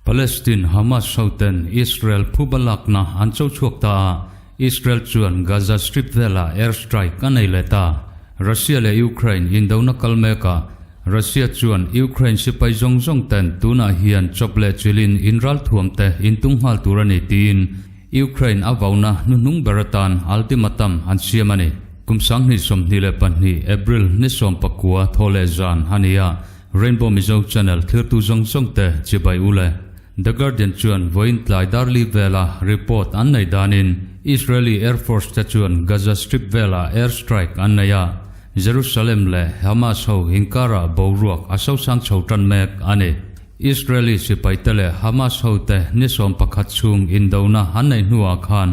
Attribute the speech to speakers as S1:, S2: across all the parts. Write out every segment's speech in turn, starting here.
S1: Palestine Hamas hoten Israel phuba lakna an cho chhuak ta a, Israel chuan Gaza Strip velah air strike a nei leh ta. Russia leh Ukraine indona kal mekah Russia chuan Ukraine sipai zawng zawng ten tunah hian chawp leh chilin inralthuam te intung nghal tur a ni tiin Ukraine a vauna hnuhnung ber atan ultimatum an siam a ni. Kum 2022 April ni 19 thaw leh zan a ni a, Rainbow Mizo Channel thirtu zawng zawng te chibai u le. The Guardian chuan vawiin tlai darli vela report an nei danin Israeli Air Force te chuan Gaza Strip velah air strike an nei a, Jerusalem leh Hamas ho inkarah boruak a sosang chho tan mek a ni. Israeli sipaite leh Hamas hote ni 11 chhung indona an neih hnuah khan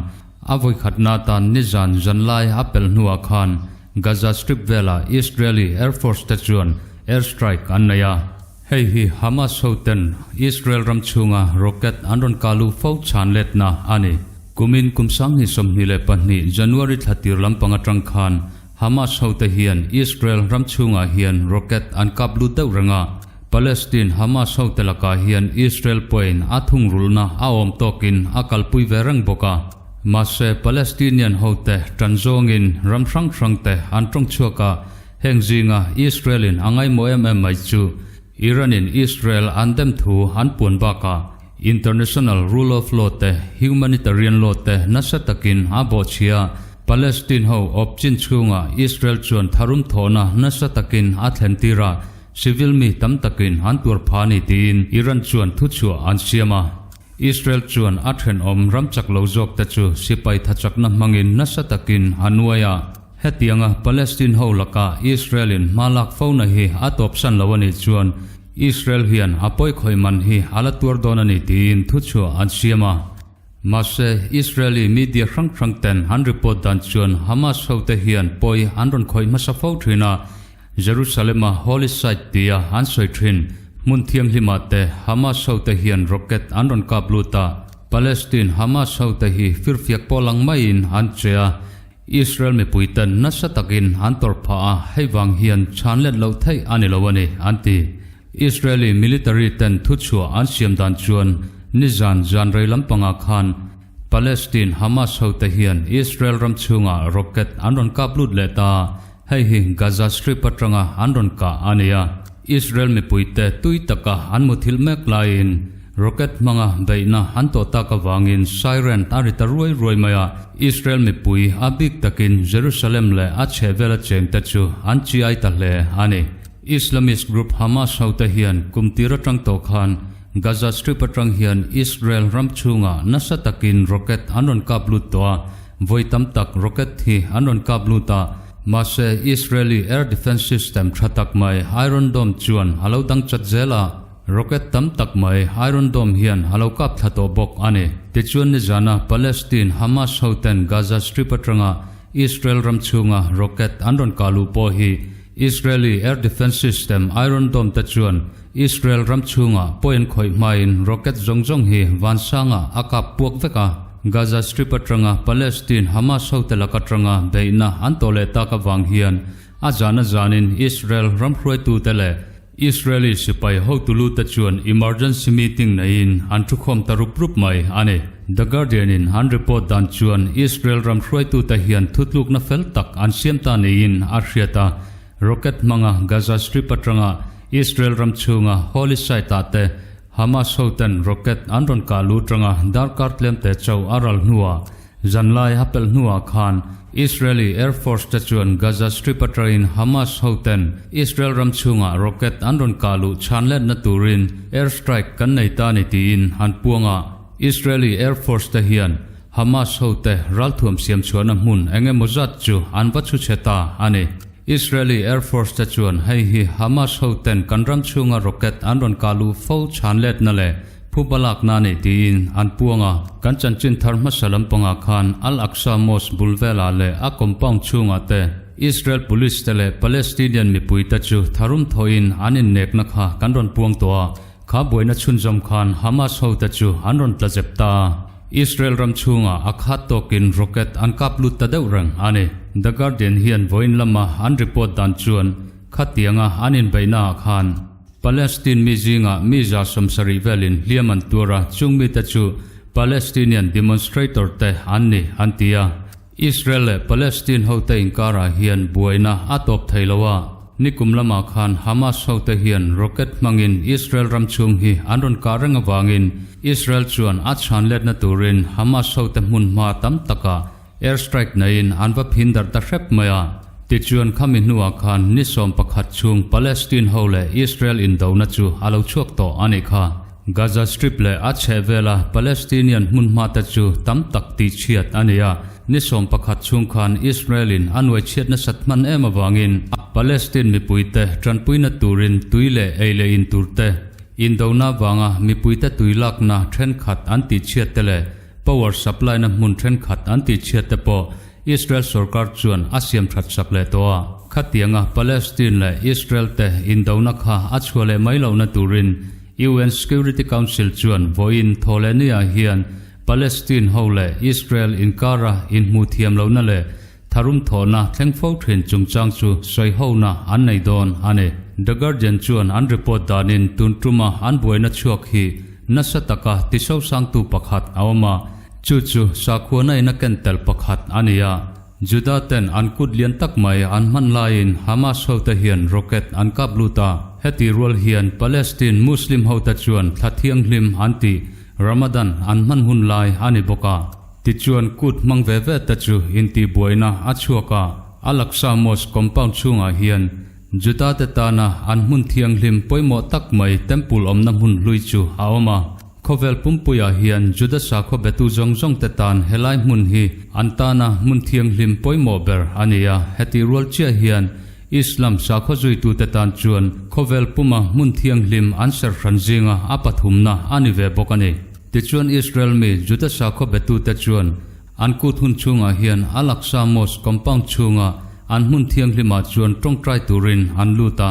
S1: a vawikhatna atan nizan zanlai a pelh hnuah khan Gaza Strip velah Israeli Air Force te chuan air strike an nei a. Hei hi Hamas hoten Israel ram chhunga rocket an rawn kah luh fo chhan letna a ni. Kumin kum 2022 January thla tir lampang atang khan Hamas hote hian Israel ram chhungah hian rocket an kap lut deuh reng a, Palestine Hamas hote lakah hian Israel pawhin a thungrulhna a awm tawkin a kalpui ve reng bawk a. Mahse, Palestinian hote tan zawngin ram hrang hrangte an tawng chhuak a, heng zinga Israel-in a ngaimawh em em mai chu Iran-in Israel an dem thu an puan bakah International Rule of Law te Humanitarian Law te nasa takin a bawhchhia. Palestine ho awp chin chhungah Israel chuan tharum thawhna nasa takin a thlen tir a, civil mi tam takin an tuar pha ni tiin Iran chuan thuchhuah an siam a. Israel chuan a thenawm ram chak lo zawk te chu sipai thachakna hmangin nasa takin a nuai a. Hetianga Palestine ho laka Israel-in hma lak fona hi a tawpsan lo a nih chuan Israel hian a pawi khawih man hi a la tuar dawn a ni tiin thuchhuah an siam a. Mahse, Israeli media hrang hrang ten an report dan chuan Hamas hote hian pawi an rawn khawih hmasa fo thin a, Jerusalem-a Holy Site tia an sawi thin hmun thianghlimah te Hamas hote hian rocket an rawn kap lut a, Palestine Hamas hote hi firfiak pawh lang maiin an che a, Israel mipuiten nasa takin an tawrh phah a, hei vang hian chhan let loh theih a ni lo a ni, an ti. Israeli military ten thuchhuah an siam dan chuan nizan zan rei lampangah khan Palestine Hamas hote hian Israel ram chhungah rocket an rawn kap lut leh ta a, hei hi Gaza Strip atanga an rawn kah a ni a. Israel mipuite tui taka an muthilh mek laiin rocket hmanga beihna an tawh tak avangin siren a ri ta ruai ruai mai a, Israel mipui a bik takin Jerusalem leh a chhehvela chengte chu an chiai ta hle a ni. Islamist group Hamas hote hian kum tir atang tawh khan Gaza Strip atang hian Israel ram chhungah nasa takin rocket an rawn kap lut tawh a, vawi tam tak rocket hi an rawn kap lut a, mahse Israeli air defence system tha tak mai Iron Dome chuan a lo dang chat zel a, rocket tam tak mai Iron Dome hian a lo kap thla tawh bawk a ni. Tichuan nizana Palestine Hamas hoten Gaza Strip atanga Israel ram chhunga rocket an rawn kah luh pawh hi Israeli air defence system Iron Dome te chuan Israel ram chhungah pawh in khawih hmain rocket zawng zawng hi vansangah a kap puak vek a. Gaza Strip atanga Palestine Hamas hote lak atanga beihna an tawh leh tak avang hian a zan a zanin Israel ram hruaitute leh Israeli sipai hotulu te chuan emergency meeting neiin an thukhawm ta rup rup mai a ni. The Guardian in an report dan chuan Israel ram hruaitute hian thutlukna fel tak an siam ta niin a hriat a, rocket hmanga Gaza Strip atanga Israel ram chhunga Holy Site ah te Hamas hoten rocket an rawn kah lut ranga darkar tlemte chauh a ral hnuah Zanlai a pelh hnuah khan Israeli Air Force te chuan Gaza Strip atangin Hamas hoten Israel ram chhungah rocket an rawn kah luh chhan letna turin air strike kan nei ta ni tiin an puang a. Israeli Air Force te hian Hamas hote ralthuam siam chhuahna hmun eng emaw zat chu an va chhu chhe ta a ni. Israeli Air Force te chuan hei hi Hamas hoten kan ram chhunga rocket an rawn kah luh fo chhan letna leh Phuba lakna a nih tiin an puang a, kan chanchin thar hmasa lampangah khan Al-Aqsa Mosque bul velah leh a compound chhungah te Israel Police te leh Palestinian mipui te chu tharum thawhin an innekna kha kan rawn puang tawh a, kha buaina chhunzawm khan Hamas hote chu an rawn tla zep ta a. Israel ram chhungah a khat tawkin rocket an kap lut ta deuh reng a ni. The Guardian hian vawiin lama an report dan chuan khatianga an inbeihnaah khan Palestine mi zingah mi 70 velin hliam an tuar a, chung mite chu Palestinian demonstrator te an ni an ti a. Israel leh Palestine hote inkarah hian buaina a tawp thei lo a, nikum lamah khan Hamas hote hian rocket hmangin Israel ram chhung hi an rawn kah reng avangin Israel chuan a chhan letna turin Hamas hote hmun hma tam takah air strike neiin an va phin darh ta hrep mai a. Tichuan khami hnuah khan ni 11 chhung Palestine ho leh Israel indona chu a lo chhuak tawh a nih kha. Gaza Strip leh a chhehvela Palestinian hmunhmate chu tam tak tihchhiat a ni a, ni 11 chhung khan Israel-in a nuaichhiat nasat hman em avangin Palestine mipuite tanpuina turin tui leh ei leh in turte, indona vanga mipuite tui lakna thenkhat an tihchhiat te leh power supply-na hmun thenkhat an tihchhiat te pawh Israel sorkar chuan a siam that sak leh tawh a. Khatianga Palestine leh Israel te indona kha a chhuah leh mai lohna turin UN Security Council chuan vawiin thawhlehniah hian Palestine ho leh Israel inkara inhmuh thiam lohna leh tharum thawhna thleng fo thin chungchang chu sawihona an nei dawn a ni. The Guardian chuan an report danin tun tuma an buaina chhuak hi nasa taka tisosangtu pakhat a awm a, chu chu sakhuana in a ken tel pakhat a ni a. Juda ten an kut lian tak mai an hman laiin Hamas hote hian rocket an kap lut a, heti rual hian Palestine Muslim hote chuan thla thianghlim an tih Ramadan an hman hun lai a ni bawk a. Tichuan kut hmang ve ve te chu intihbuaina a chhuak a, Al-Aqsa Mosque compound chhungah hian Juda te tana an hmun thianghlim pawimawh tak mai temple awmna hmun hlui chu a awm a. Khawvel pumpuiah hian Juda sakhaw betu zawng zawng te tan helai hmun hi an tana hmun thianghlim pawimawh ber a ni a, heti rual chiah hian Islam sakhaw zuitute tan chuan khawvel puma hmun thianghlim an serhran zinga a pathumna a ni ve bawk a ni. Tichuan Israel mi Juda sakhaw betute chuan an kut hun chhungah hian Al-Aqsa Mosque compound chhunga an hmun thianghlimah chuan tawngtai turin an lut a.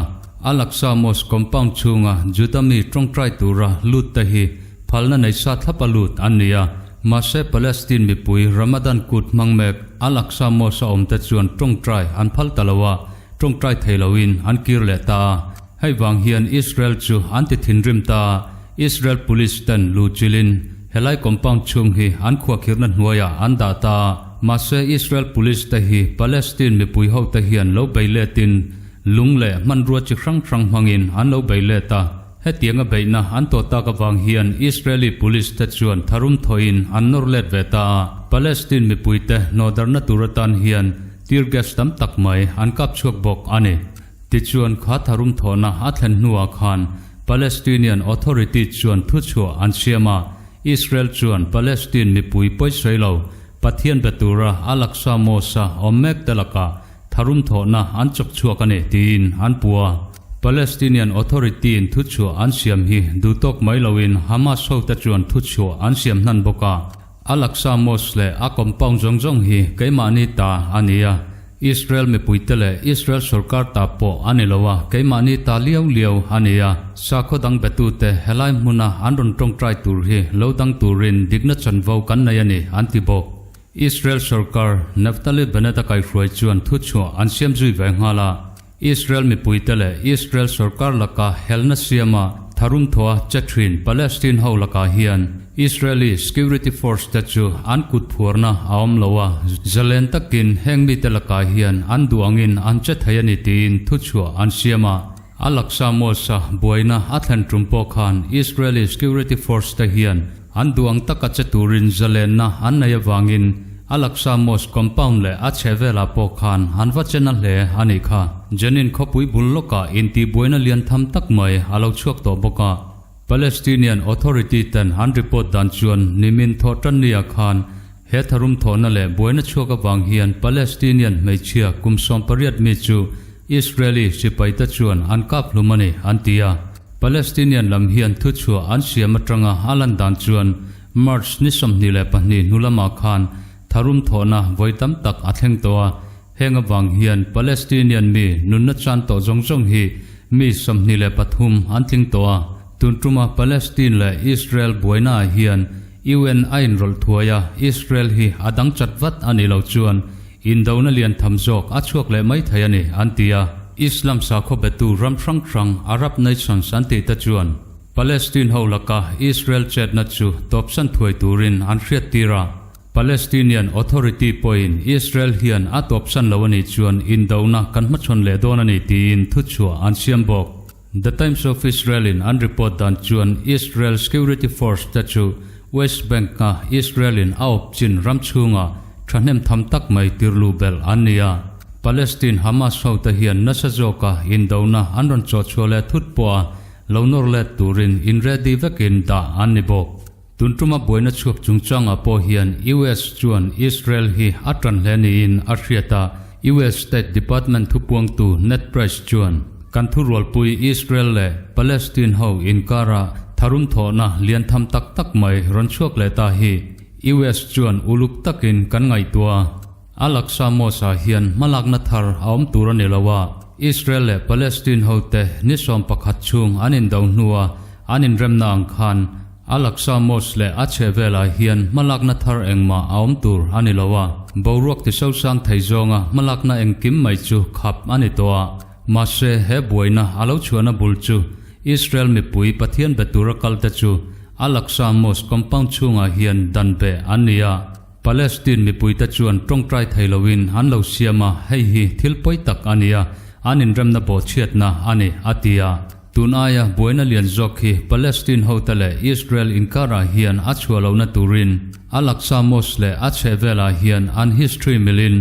S1: Al-Aqsa Mosque compound chhunga Juda mi tawngtai tura lut te hi phalna nei sa thlapa lut an ni a. Mahse Palestine mipui Ramadan kut hmang mek Al-Aqsa Mosque a awm te chuan tawngtai an phal ta lo a, tawngtai thei loin an kir leh ta a. Hei vang hian Israel chu an ti thinrim ta a, Israel police ten lu chilin helai compound chhung hi an khuahkhirhna hnuaiah an dah ta a. Mahse Israel police te hi Palestine mipui ho te hian lo bei letin lung leh hmanrua chi hrang hrang hmangin an lo bei let a. Hetianga beihna an tawh tak avang hian Israeli police te chuan tharum thawhin an nawr let ve ta a. Palestine mipui te hnawhdarhna tur atan hian tear gas tam tak mai an kap chhuak bawk a ni. Tichuan kha tharum thawhna a thlen hnuah khan Palestinian Authority chuan thuchhuah an siam a, Israel chuan Palestine mipui pawisawi lo Pathian be tura Al-Aqsa Mosque-a awm mek te lakah tharum thawhna an chawk chhuak a ni tiin an pu a. Palestinian Authority-in thuchhuah an siam hi duhtawk mai loin Hamas hote chuan thuchhuah an siam hnan bawk a. Al-Aqsa Mosque leh a compound zawng zawng hi keimahni ta a ni a, Israel mipuite leh Israel sorkar ta pawh a ni lo a, keimahni ta liau liau a ni a. Sakhaw dang betute helai hmuna an rawn tawngtai tur hi lo dang turin dikna chanvo kan nei a ni, an ti bawk. Israel sorkar Naftali Bennett-a kaihhruai chuan thuchhuah an siam zui ve nghal a. Israel mipuite leh Israel sorkar laka helna siama tharum thawha che thin Palestine ho lakah hian Israeli security force te chu an kut phuarna a awm lo a, zalen takin heng mite lakah hian an duh angin an che thei a ni tiin thuchhuah an siam a. Al-Aqsa Mosque-a buaina a thlen tum pawh khan Israeli security force te hian an duh ang taka che turin zalenna an nei avangin Al-Aqsa Mosque compound leh a chhehvelah pawh khan an va che na hle a nih kha. Jenin khawpui bul lawkah intihbuaina lian tham tak mai a lo chhuak tawh bawk a. Palestinian Authority ten an report dan chuan nimin thawh tannia khan he tharum thawhna leh buaina chhuak avang hian Palestinian hmeichhia kum 18 mi chu Israeli sipaite chuan an kap hlum a ni an ti a. Palestinian lam hian thuchhuah an siam atanga a lan dan chuan March ni 22 hnu lamah khan tharum thawhna vawi tam tak a thleng tawh a, heng avang hian Palestinian mi nunna chan tawh zawng zawng hi mi 23 an tling tawh a. Tun tuma Palestine leh Israel buainaah hian. UN a inrawlh thuai a, Israel hi a dang chat vat a nih loh chuan indona lian tham zawk a chhuak leh mai thei a ni, an ti a. Islam sakhaw betu ram hrang hrang, Arab nations an tih te chuan Palestine ho laka Israel chetna chu tawpsan thuai turin an hriattir a. Palestinian Authority pawhin Israel hian a tawpsan lo a nih chuan indona kan hmachhawn leh dawn a ni tiin thuchhuah an siam bawk. The Times of Israel in an report dan chuan Israel Security Force te chu West Bank-a Israel in a awp chin ram chhunga thahnem tham tak mai tirlu belh an ni a. Palestine Hamas ho te hian nasa zawka indona an rawn chawhchhuah leh thut pawha lo nawr let turin inready vekin dah an ni bawk. Tun tuma buaina chhuak chungchangah pawh hian US chuan Israel hi a tan hle niin a hriat a, US State Department thupuangtu Ned Price chuan, Kan thurualpui Israel leh Palestine ho inkara tharum thawhna lian tham tak tak mai rawn chhuak leh ta hi US chuan uluk takin kan ngaihtuah a. Al-Aqsa Mosque-ah hian hmalakna thar a awm tur a ni lo a, Israel leh Palestine hote ni 11 chhung an indo hnua an inremna ang khan Al-Aqsa Mosque leh a chhehvelah hian hmalakna thar engmah a awm tur a ni lo a, boruak tisosang thei zawnga hmalakna engkim mai chu khap a ni tawh a. Mahse, he buaina a lo chhuahna bul chu Israel mipui Pathian be tura kalte chu Al-Aqsa Mosque compound chhungah hian dan beh an ni a. Palestine mipuite chuan tawngtai thei loin an lo siam a, hei hi thil pawi tak a ni a, an inremna bawhchhiatna a ni, a ti a. Tun aia buaina lian zawk hi Palestine hote leh Israel inkarah hian a chhuah lohna turin Al-Aqsa Mosque leh a chhehvelah hian an history milin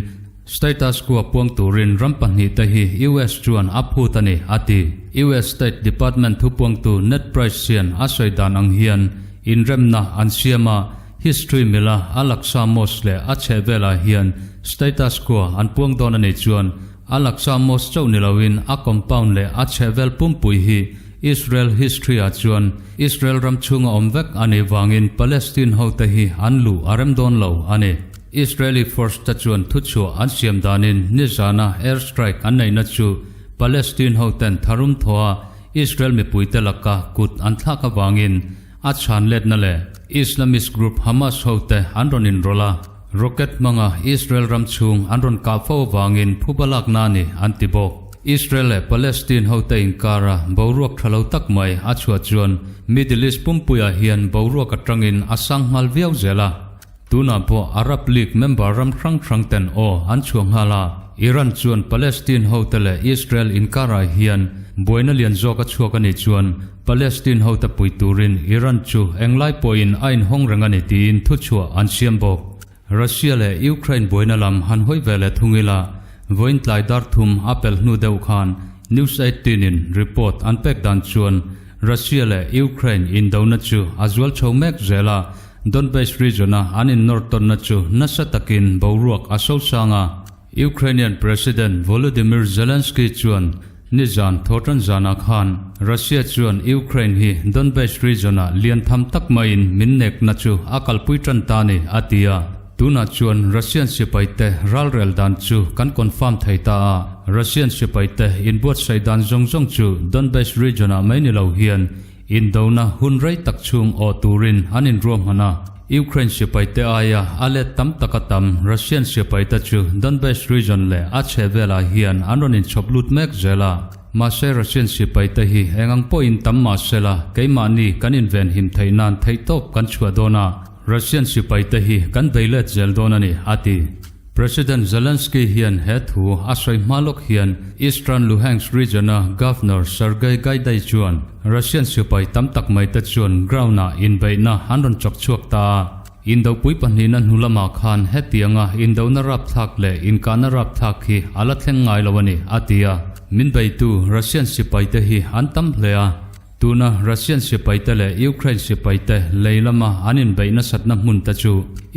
S1: status quo puang turin ram pahnihte hi US chuan a phut a ni, a ti. US State Department thupuangtu Ned Price hian a sawi dan ang hian inremna an siam a, History mila Al-Aqsa Mosque leh a chhehvelah hian status quo an puang dawn a nih chuan Al-Aqsa Mosque chauh ni loin a compound leh a chhehvel pumpui hi Israel history-ah chuan Israel ram chhunga awm vek a nih vangin Palestine hote hi an luh a rem dawn lo a ni. Israeli force te chuan thuchhuah an siam danin nizana air strike an neihna chu Palestine hoten tharum thawha Israel mipuite laka kut an thlak avangin A chhan letna leh Islamist group Hamas hote an rawn inrawlh a, rocket hmanga Israel ram chhung an rawn kah fo avangin phuba lakna a ni an ti bawk. Israel leh Palestine hote inkara boruak tha lo tak mai a chhuah chuan Middle East pumpuiah hian boruak atangin a sang nghal viau zel a. Tunah pawh Arab League member ram hrang hrang ten aw an chhuah nghal a, Iran chuan Palestine hote leh Israel inkarah hian buaina lian zawk a chhuak a nih chuan Palestine hote pui turin Iran chu englai pawhin a inhawng reng a ni tiin thuchhuah an siam bawk. Russia leh Ukraine buaina lam han hawi ve leh thung ila, vawiin tlai dar thum a pelh hnu deuh khan News 18 in report an pek dan chuan Russia leh Ukraine indona chu a zual chho mek zel a, Donbas region-a an innawr tawnna chu nasa takin boruak a sosang a. Ukrainian President Volodymyr Zelensky chuan nizan thawhtan zanah khan Russia chuan Ukraine hi Donbas region-ah lian tham tak maiin min nekna chu a kalpui tan ta ni a ti a. Tunah chuan Russian sipaite ralrel dan chu kan confirm thei ta a, Russian sipaite inbuatsaih dan zawng zawng chu Donbas region-ah mai ni lo hian Indona hun rei tak chhung aw turin an inruahman a, Ukraine sipaite aia a let tam taka tam Russian sipaite chu Donbas region leh a chhehvelah hian an rawn inchhawp lut mek zel a. Mahse Russian sipaite hi eng ang pawhin tam mah sela keimahni kan invenhim theih nan theihtawp kan chhuah dawn a, Russian sipaite hi kan bei let zel dawn a ni, a ti. President Zelensky hian he thu a sawi hma lawk hian Eastern Luhansk region-a Governor Sergei Gaidai chuan Russian sipai tam tak mai te chuan ground-ah inbeihna an rawn chawk chhuak ta a. Indopui pahnihna hnu lamah khan hetianga indona rapthlak leh inkahna rapthlak hi a la thleng ngai lo a ni, a ti a. Min beitu Russian sipaite hi an tam hle a. Tuna Russian sipaite leh Ukraine sipaite lei lama an inbeih nasatna hmun te chu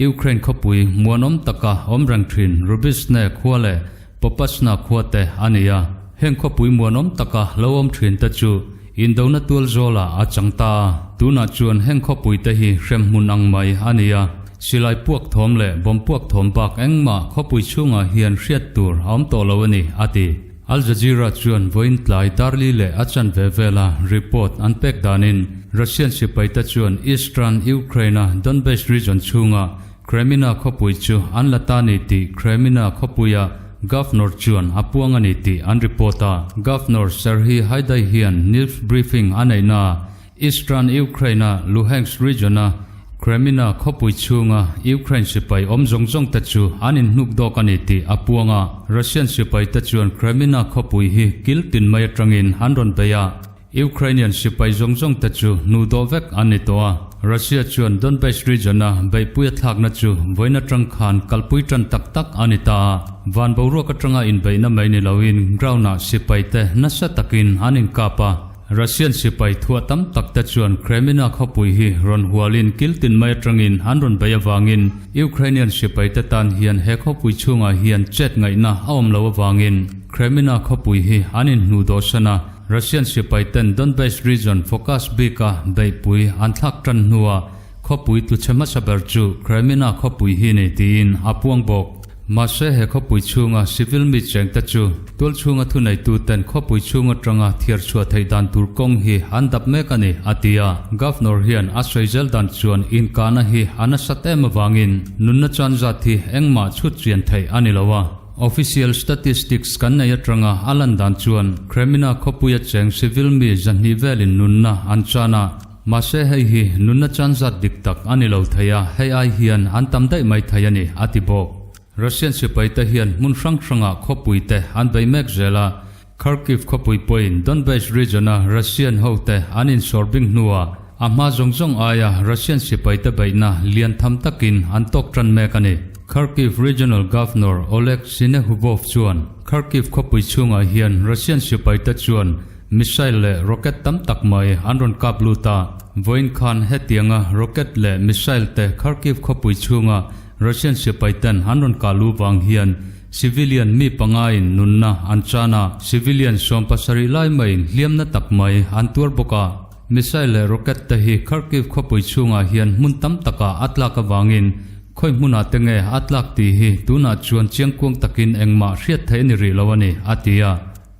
S1: Ukraine khawpui muanawm taka awm reng thin Rubizhne khua leh Popasna khua te a ni a. Heng khawpui muanawm taka lo awm thin te chu indona tual zawlah a chang ta a. Tunah chuan heng khawpui te hi hremhmun ang mai a ni a. Silai puak thawm leh bomb puak thawm bak engmah khawpui chhungah hian hriat tur a awm tawh lo a ni, a ti. Al Jazeera chuan vawiin tlai Darli leh a chanve vela report an pek danin Russian sipaite chuan Eastern Ukraine-a Donbass region chhunga Kremina khawpui chu an la ta ni tih Kremina khawpuia Governor chuan a puang a ni tih an report a. Governor Serhiy Haidai hian news briefing a neihnaah Eastern Ukraine-a Luhansk region-a Kremina khawpui chhunga Ukraine sipai awm zawng zawng te chu an inhnuk dawk a ni tih a puang a. Russian sipai te chuan Kremina khawpui hi kil tin mai atangin an rawn bei a. Ukrainian sipai zawng zawng te chu hnu dawh vek an ni tawh a. Russia chuan Donbass region-a beihpui a thlakna chu vawiin atang khan kalpui tan tak tak a ni ta a. Van boruak atanga inbeihna mai ni loin ground-ah sipai te nasa takin an inkap a. Russian sipai thuah tam tak te chuan Kremina khawpui hi rawn hualin kil tin mai atangin an rawn bei avangin Ukrainian sipai te tan hian he khawpui chhungah hian chet ngaihna a awm lo avangin Kremina khawpui hi an inhnuh dawhsan a, Russian sipai ten Donbass region focus bika beihpui an thlak tan hnuah khawpui tluchhe hmasa ber chu Kremina khawpui hi ni tiin a puang bawk. Mahse he khawpui chhunga civil mi chengte chu tual chhunga thuneituten khawpui chhung atanga thiar chhuah theih dan tur kawng hi an dap mek a ni, a ti a. Governor hian a sawi zel dan chuan inkahna hi a nasat em avangin nunna chan zat hi engmah chhut chian theih a ni lo a. Official statistics kan nei atanga a lan dan chuan Kremina khawpuia cheng civil mi 200 velin nunna an chan a. Mahse hei hi nunna chan zat dik tak a ni lo thei a, hei ai hian an tam daih mai thei a ni, a ti bawk. Russian sipaite hian hmun hrang hrangah khawpuite an bei mek zel a, Kharkiv khawpui pawhin Donbass region-a Russian hote an insawr bing hnuah a hma zawng zawng aia Russian sipaite beihna lian tham takin an tawk tan mek a ni. Kharkiv Regional Governor Oleg Sinehubov chuan Kharkiv khawpui chhungah hian Russian sipaite chuan Missile leh rocket tam tak mai an rawn kap lut a, vawiin khan hetianga rocket leh missile te Kharkiv khawpui chhunga Russian sipai ten an rawn kah lu vang hian civilian mi pangaiin nunna an chan a, civilian 70 lai maiin hliamna tak mai an tuar bawk a. Missile leh rocket te hi Kharkiv khawpui chhungah hian hmun tam takah a tlak avangin khawi hmunah te nge a tlak tih hi tunah chuan chiangkuang takin engmah hriat theih a ni rih lo a ni, a ti a.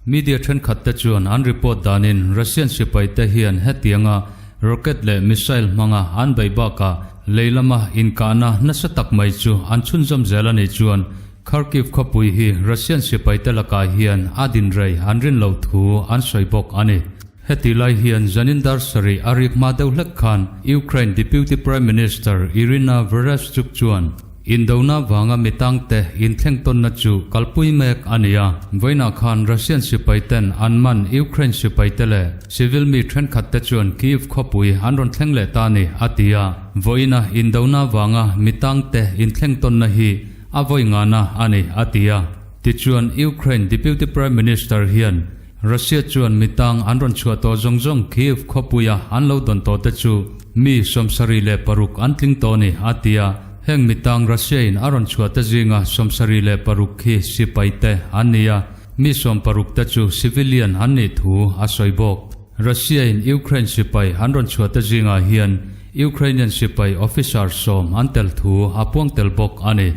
S1: Media thenkhat te chuan an report danin Russian sipai te hian hetianga rocket leh missile hmanga an beih bakah lei lama inkahna nasa tak mai chu an chhunzawm zel a nih chuan Kharkiv khawpui hi Russian sipai te lakah hian a din rei an rin loh thu an sawi bawk a ni. Heti lai hian zanin dar sarih a rik hma deuh hlek khan Ukraine Deputy Prime Minister Iryna Vereshchuk chuan Indona vanga mi tangte inthleng tawnna chu kalpui mek a ni a. Vawiinah khan Russian sipaiten an man Ukraine sipaite leh civil mi thenkhatte chuan Kyiv khawpui an rawn thleng leh ta a ni, a ti a. Vawiina indona vanga mi tangte inthleng tawnna hi a vawi ngana a ni, a ti a. Tichuan Ukraine Deputy Prime Minister hian Russia chuan mi tang an rawn chhuah tawh zawng zawng Kyiv khawpuia an lo dawn tawh te chu mi 76 an tling tawh a ni, a ti a. Heng mi tang Russia in a rawn chhuah te zinga 76 khi sipai te an ni a, mi 60 te chu civilian an nih thu a sawi bawk. Russia in Ukraine sipai an rawn chhuah te zingah hian Ukrainian sipai officer 10 an tel thu a puang tel bawk a ni.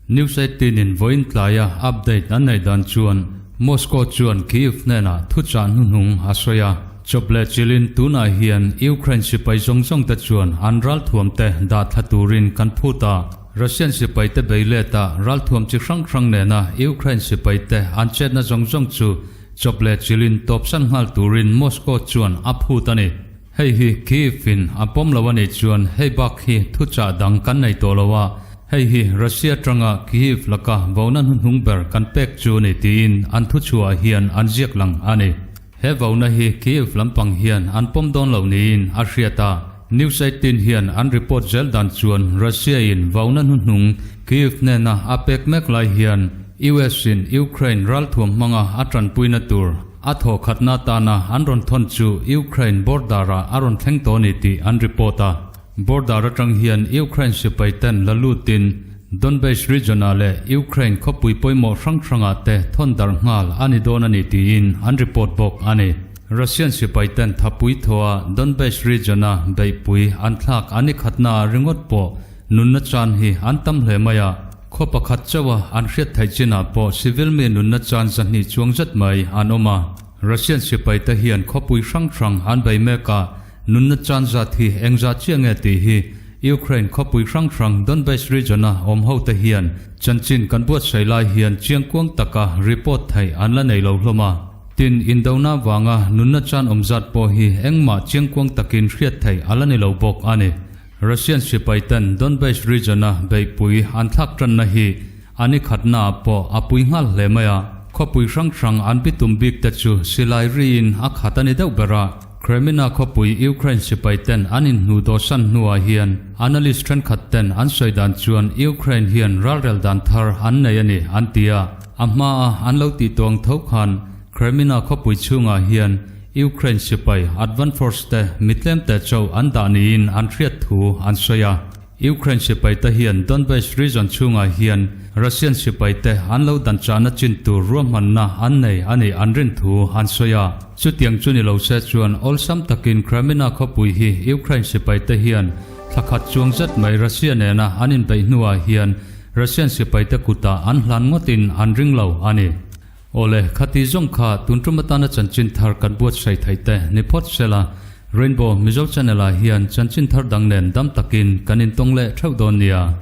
S1: News 18 in vawiin tlaia update an neih dan chuan Moscow chuan Kyiv hnenah thuchah hnuhnung a sawi a. Chawp leh chilhin tunah hian Ukraine sipai zawng zawng te chuan an ralthuam te dah thla turin kan phut a. Russian sipai te bei let a ralthuam chi hrang hrang nena Ukraine sipai te an chetna zawng zawng chu chawp leh chilhin tawpsan nghal turin Moscow chuan a phut a ni. Hei hi Kyiv in a pawm lo a nih chuan hei bak hi thuchah dang kan nei tawh lo a, hei hi Russia atanga Kyiv laka vona hnuhnung ber kan pek chu a ni tiin an thuchhuah hian an ziak lang a ni. He vona hi Kyiv lampang hian an pawm dawn lo niin a hriat a, News 18 hian an report zel dan chuan Russia in vona hnuhnung Kyiv hnena a pek mek lai hian US in Ukraine ralthuam hmanga a tanpuina tur A thawhkhatna atana an rawn thawn chu Ukraine border-ah a rawn thleng tawh a ni tih an report a. Border atang hian Ukraine sipai ten la lutin Donbass region-ah leh Ukraine khawpui pawimawh hrang hrangah te thawn darh nghal a ni dawn a ni tiin an report bawk a ni. Russian sipai ten thapui thawha Donbass region-a beihpui an thlak an i khatnaah ringawt pawh nunna chan hi an tam hle mai a. Khaw pakhat chauha an hriat theih chinah pawh civil mi nunna chan 200 chuang zet mai an awm a. Russian sipaite hian khawpui hrang hrang an bei mek a, nunna chan zat hi engzah chiah nge tih hi Ukraine khawpui hrang hrang Donbas region-a awm hote hian chanchin kan buatsaih lai hian chiangkuang taka report theih an la nei lo hlawm a. Tin, indona vanga nunna chan awm zat pawh hi engmah chiangkuang takin hriat theih a la ni lo bawk a ni. Russian sipaiten Donbas region-a beihpui an thlak tanna hi a ni khatnaah pawh a pui nghal hle mai a, khawpui hrang hrang an bitum bik te chu silai riin a khat a ni deuh ber a. Kremina khawpui Ukraine sipaiten an inhnu dawhsan hnuah hian analyst thenkhat ten an sawi dan chuan Ukraine hian ralrel dan thar an nei a ni an ti a, a hmaa an lo tih tuang tho khan Kremina khawpui chhungah hian Ukraine sipai Advance Force te mitlem te chauh an dah niin an hriat thu an sawi a. Ukraine sipaite hian Donbas region chhungah hian Russian sipaite an lo danchahna chin tur ruahmanna an nei a nih an rin thu an sawi a. Chutiang chu ni lo se chuan awlsam takin Kremina khawpui hi Ukraine sipaite hian thla khat chuang zet mai Russia nena an inbeih hnuah hian Russian sipaite kutah an hlan ngawtin an ring lo a ni. Awle, khati zawng kha tun tum atana chanchin thar kan buatsaih theih te ni phawt sela, Rainbow Mizo Channel ah hian chanchin thar dang nen dam takin kan intawng leh theuh dawn nia.